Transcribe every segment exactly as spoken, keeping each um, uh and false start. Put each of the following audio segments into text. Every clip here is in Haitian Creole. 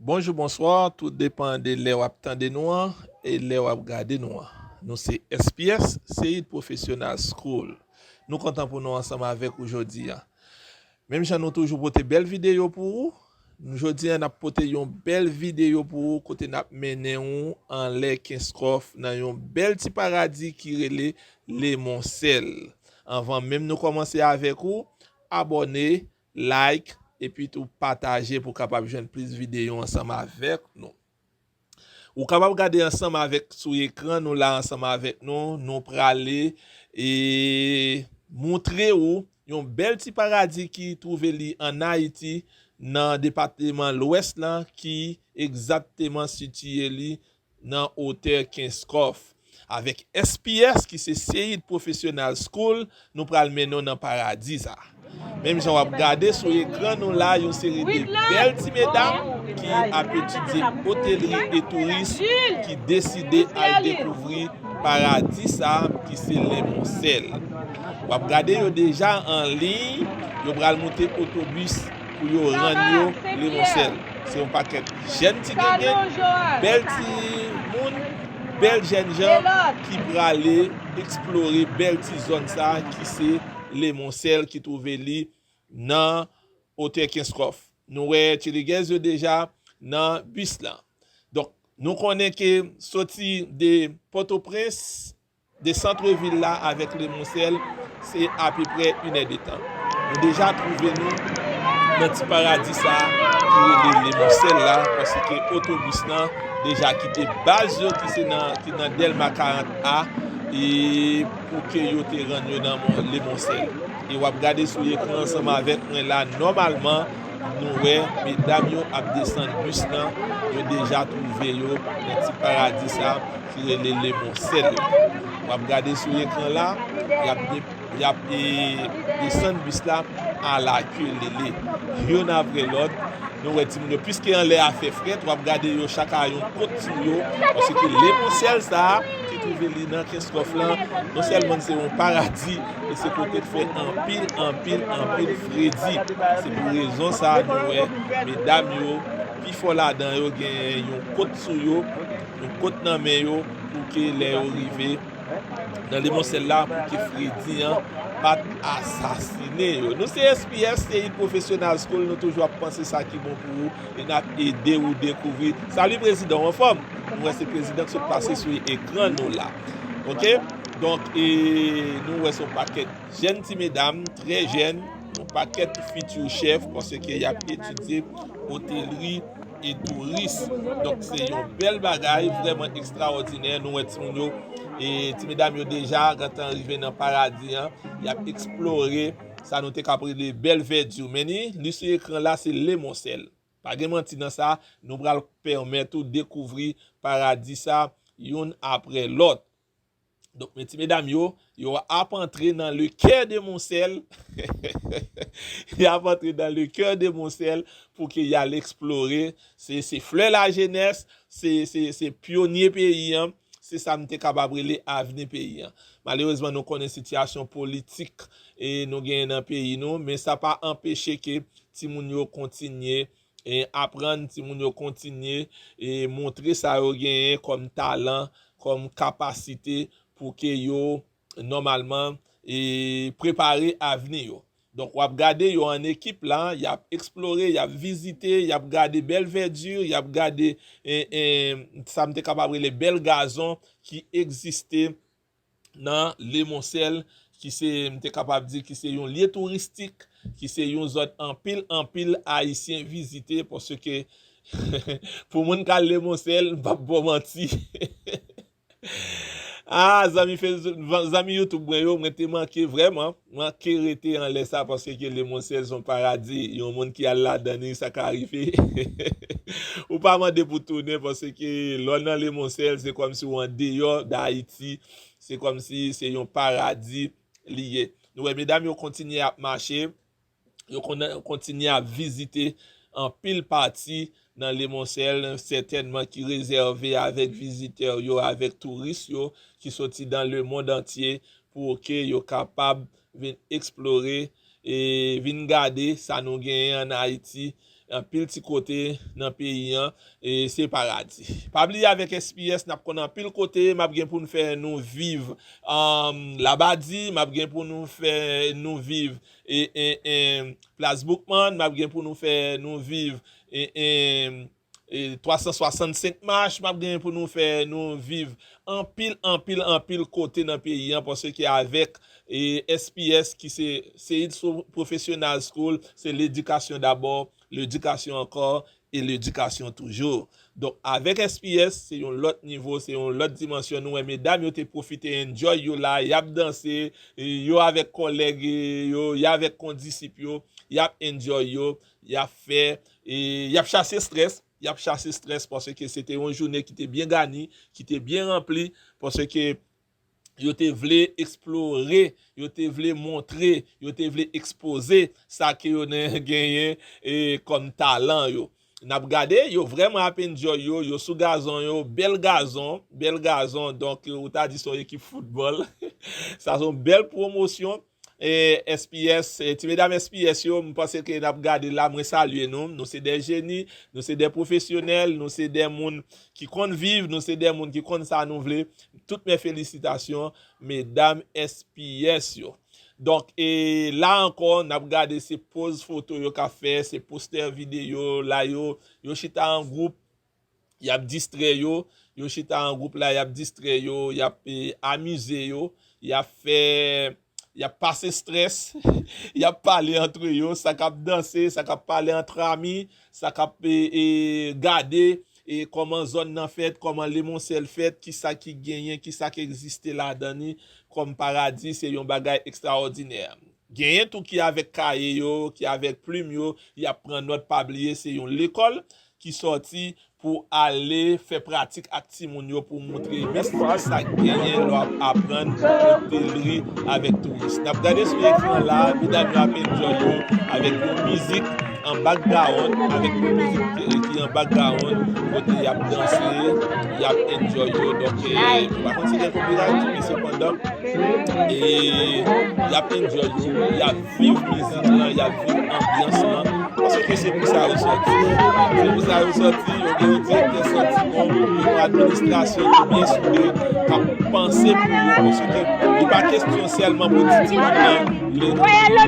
Bonjou, bonswa, tout depann de lè w ap tande nou an e lè w ap gade nou an. Nou se S P S, Seed Professional School. Nou kontan pou nou ansanm avèk ou jodi a. Menm jan nou toujou pote bèl videyo pou ou, nou jodi a n ap pote yon bèl videyo pou ou kote n ap mennen ou anlè Kenskòf nan yon bèl ti paradi ki rele Lemonsèl. Anvan menm nou kòmanse avèk ou, abòne, like, epi tou pataje pou w kapab jwenn plis videyo ansanm avèk nou. Ou kapab gade ansanm avèk sou ekran nou la ansanm avèk nou, nou prale e montre ou yon bèl ti paradi ki twouve li ann Ayiti, nan depatman Lwès lan, ki egzakteman sitiye li nan wotè Kenskòf. Avèk S P S, ki se Seed Professional School, nou pral mennen w nan paradi sa. Menm jan w ap gade sou ekran nou la, yon seri de bèl ti medam ki ap etidye otelri e touris ki deside al dekouvri paradi sa ki se Lemonsèl. W ap gade yo deja an liy, yo pral moute otobis pou yo rann yo Lemonsèl. Se yon pakèt jèn ti genyen, bèl ti moun, bèl jèn jan ki prale eksplore bèl ti zòn sa ki se Lemonsèl ki twouve li nan wotè Kenskòf. Nou wè Tchiliguèz yo deja nan bis lan. Donk, nou konnen ke soti de Pòtoprens, de sant vil la avèk Lemonsèl, se apeprè inèdetan. Nou deja twouve nou nan ti paradi sa ki rele Lemonsèl la, paske otobis lan deja kite baz yo ki se nan, ki nan Dèlma karant A, e pou ke yo te rann yo nan Mon-, Lemonsèl. E w ap gade sou ekran ansanm avèk mwen la, nòmalman, nou wè medam yo ap desann bis lan, yo deja twouve yo nan ti paradi sa ki rele Lemonsèl la. W ap gade sou ekran la, y ap de-, y ap, e, desann bis la alakelele, youn apre lòt. Nou wè timoun yo, piske anlè a fè frèt, w ap gade yo chak a yon kot sou yo, paske Lemonsèl sa a, ki twouve li nan Kenskòf lan, non sèlman se yon paradi, men se kote k fè anpil, anpil, anpil fredi. Se pou rezon sa a nou wè medam yo, pifò ladan yo gen yon kot sou yo, yon kot nan men yo, pou ke lè yo rive nan Lemonsèl la, pou ke fredi an pa t asasine yo. Nou se S P S, Seed Professional School, nou toujou ap panse sa ki bon pou ou, e n ap ede ou dekouvri. Salut prezidan, ou anfòm? Nou wè se prezidan ki sot pase sou ekran nou la. Oke? Donk, e, nou wè se yon pakèt jèn ti medam, trè jèn, yon pakèt fiti chèf, paske y ap etidye otelri e touris. Donk, se yon bèl bagay, vrèman ekstraòdinè. Nou wè timoun yo, e ti medam yo deja gentan rive nan paradi an. Y ap eksplore sa nou te ka rele bèl vèdi. Men ni, li sou ekran la, se Lemonsèl. Pa gen manti nan sa, nou pral pèmèt ou dekouvri paradi sa youn apre lòt. Donk, men ti medam yo, yo ap antre nan le cœur de Monsèl. Y ap antre nan le cœur de Monsèl pou ke y al eksplore. Se, se flè lajenès, se, se, se pyonye peyi an. Se sa m te kapab rele avni peyi an. Malerezman, nou konnen sitiyasyon politik e nou genyen nan peyi nou, men sa pa anpeche ke timoun yo kontinye e aprann, timoun yo kontinye e montre sa yo genyen kòm talan, kòm kapasite pou ke yo nòmalman e prepare avni yo. Donk, w ap gade yo an ekip la, y ap eksplore, y ap vizite, y ap gade bèl vèdi, y ap gade, e, e, sa m te kapab rele bèl gazon ki egziste nan Lemonsèl, ki se, m te kapab di, ki se yon lye touristik, ki se yon zòn anpil, anpil Ayisyen vizite, paske pou moun k al Lemonsèl, m p ap ba w manti. Ah, zanmi Facebook, zanmi YouTube mwen yo, mwen te manke vrèman, manke rete anlè sa, paske Lemonsèl se yon paradi. Yon moun ki al ladan li, sa ka rive. Ou pa mande pou tounen, paske lè w nan Lemonsèl, se kòmsi w andeyò d Ayiti, se kòmsi se yon paradi li ye. Nou wè medam yo kontinye ap mache, yo kon-, kontinye ap vizite anpil pati nan Lemonsèl, sètènman ki rezève avèk vizitè yo, avèk touris yo ki soti dans le monde entier, pou ke yo kapab vin eksplore e vin gade sa nou genyen ann Ayiti, anpil ti kote nan peyi an, e se paradi. Pa bliye avèk S P S, n ap konn anpil kote, m ap gen pou n fè nou viv, um, Labadi, m ap gen pou nou fè nou viv e, e, e, Plas Boukman, m ap gen pou nou fè nou viv e, e, e, twa san swasannsenk Mach, m ap gen pou nou fè nou viv anpil, anpil, anpil kote nan peyi an, paske avèk e, S P S ki se Seid Professional School, se l'éducation d'abord, l'éducation encore et l'éducation toujours. Donk, avèk S P S, se yon lòt nivo, se yon lòt dimansyon. Nou wè medam yo te pwofite enjoy yo la, y ap danse, e, yo avèk kòlèg e, yo, y avèk kondisip yo, y ap enjoy yo, y ap fè, e, y ap chase strès, y ap chase strès paske se te yon jounen ki te byen gani, ki te byen ranpli, paske yo te vle eksplore, yo te vle montre, yo te vle ekspoze sa ke yo genyen e kòm talan yo. N ap gade, yo vrèman ap enjoy yo, yo sou gazon yo, bèl gazon, bèl gazon, donk ou ta di se yon ekip foutbòl. Sa se yon bèl pwomosyon. E, S P S, e, ti medam S P S yo, m panse ke n ap gade la, mwen salye nou. Nou se de jeni, nou se de pwofesyonèl, nou se de moun ki konn viv, nou se de moun ki konn sa nou vle. Tout men felisitasyon, medam S P S yo. Donk, e, la ankò, n ap gade se poz foto yo k ap fè, se postè videyo, la yo, yo chita an gwoup, y ap distrè yo, yo chita an gwoup la, y ap distrè yo, y ap, e, amize yo, y ap fè, y ap pase strès, y ap pale antre yo, sa k ap danse, sa k ap pale antre ami, sa k ap, e, e, gade, e, kòman zòn nan fèt, kòman Lemonsèl fèt, kisa ki genyen, kisa ki egziste ladan li, kòm paradi, se yon bagay ekstraòdinè. Genyen tou ki avèk kaye yo, ki avèk plim yo, y ap pran nòt, pa bliye, se yon lekòl ki sòti pou ale fè pratik ak timoun yo, pou montre yo kisa k genyen lè w ap aprann otelri avèk touris. N ap gade sou ekran la, medam yo ap enjoy yo avèk yon mizik an background, avèk yon mizik ki, ki an background, kote y ap danse, y ap enjoy yo. Donk, e, m pa konn si gen copyright, men sepandan, e, y ap enjoy yo, y ap viv mizik lan, y ap viv anbyans lan. Paske se pou sa yo sòti. Se pou sa yo sòti, yo gen yon direktè santi bon, yon administrasyon ki byen soude, k ap panse pou yo. Paske li pa kesyon sèlman pou ti timoun nan, li,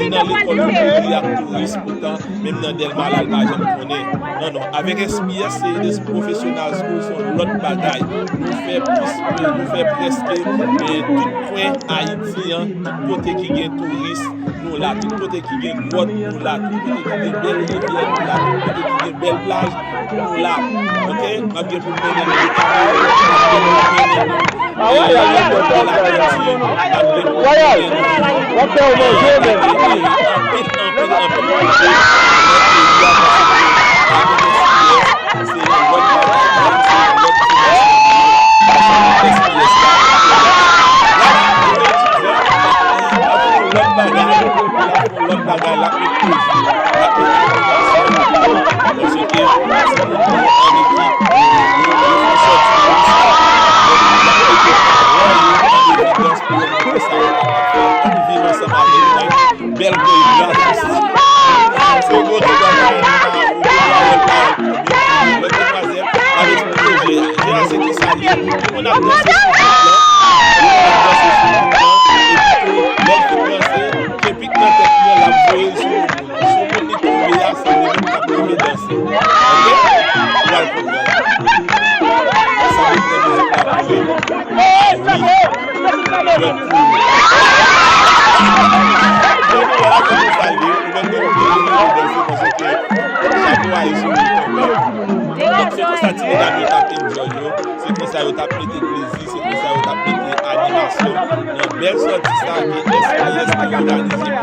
li nan lekòl pou li ak touris, poutan, menm nan Dèlma la, l pa janm konnen. Non, non, avèk S P S, se de pwofesyonal school, se yon lòt bagay. Nou fè plis, nou fè prèske, e, tout kwen Ayiti an, tout kote ki gen touris, nou la, tout kote ki gen gwòt, nou la, tout kote ki gen bèl rivyè, nou la, tout kote ki gen bèl plaj, nou la. Oke? M ap gen pou m mennen nou de Kamewoun, m ap gen pou m mennen nou, e, de Lamanti, m ap gen pou m mennen nou, e, e, e, anpil, anpil, anpil kote nan peyi a, paske avèk S P S, se yon lòt bagay, se yon lòt dimansyon. Paske S P S la, la, pou etidyan, l ap fè yon lòt bagay, l ap fè yon lòt bagay, l ap met plezi, l ap met animasyon. Paske timoun yo an ekip, yo, yo, yo fè sòti yo sa. Donk, y ap mete paran yo an evidans pou yo montre sa yo kapab fè. Ann viv ansanm avèk mwen. Bèl boy, bravos. Se yon gwo bagay, ou gen dwa wè l parèt pi byen. Lòt demwazèl, pa gen ti pwoje a. Jè a se ki sa l ye. Moun ap danse sou bit lan. Moun ap danse sou bit lan. Epi tou, lè l fin danse, kepik nan tèt li an, l ap voye l sou moun. Sou moun li tonbe a, se li menm k ap leve danse. Oke? Ou pral konprann. Sa vle pran mizik la pou li. Ah wi. Jwèt pou ou. Donk, vwala kòman sa ye. Ou mèt gen yon byen leve danse paske chapo a ye sou ou kanmenm. Donk, se konsa ti medam yo t ap enjoy yo. Se konsa yo t ap mete plezi. Se konsa yo t ap mete animasyon nan bèl sòti sa ke S P S te òganize pou yo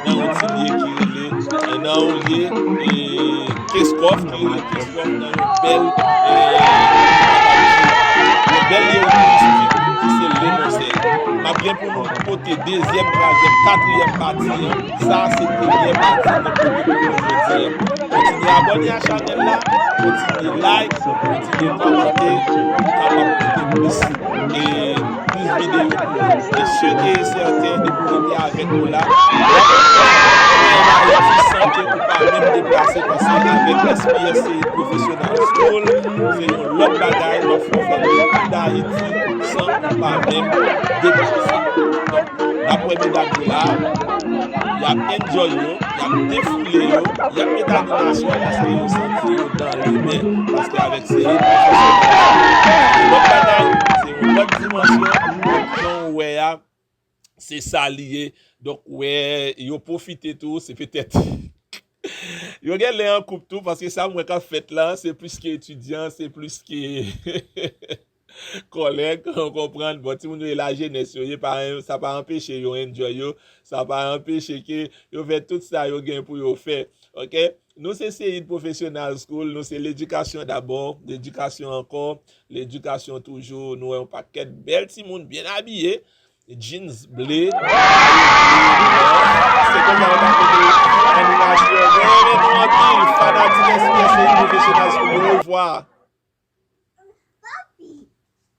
nan yon ti lye ki rele, e, nan yon lye, e, Kenskòf, ki rele Kenskòf nan yon bèl, e, yon bèl lye touristik ki se Lemonsèl. M ap gen pou nou pote dezyèm, twazyèm, katriyèm pati an. Sa a se premyè pati mwen pote pou nou jodi an. Kontinye abòne a chanèl la, kontinye like, kontinye kòmante pou m kapab pote plis, e, plis videyo pou nou. E si ke sèten depi w rete avèk nou la, w ap ann Ayiti san ke ou pa menm deplase, paske avèk S P S Seed Professional School, se yon lòt bagay, w ap fè w fè de kou d Ayiti san ou pa menm deplase. Donk, n ap wè medam yo la, y ap enjoy yo, y ap defoule yo, y ap met animasyon paske yo santi yo dans le bain, paske avèk Seed Professional School, se yon lòt bagay, se yon lòt dimansyon, donk jan w wè a, se sa li ye. Donk, wè, yo pwofite tou, se petèt yo gen lè an koup tou, paske sa m wè k ap fèt la, se plis ke etidyan, se plis ke kòlèg, ou konprann? Bon, timoun yo e lajenès yo ye, pa, sa pa anpeche yo enjoy yo, sa pa anpeche ke yo fè tout sa yo gen pou yo fè, oke? Nou se Seed Professional School, nou se ledikasyon dabò, ledikasyon ankò, ledikasyon toujou, nou wè yon pakèt bèl timoun byen abiye, jeans ble, mayo ble, blan. Se konsa yo ta kote animasyon. Mwen renmen nou anpil, fanatik S P S Seed Professional School, orevwa.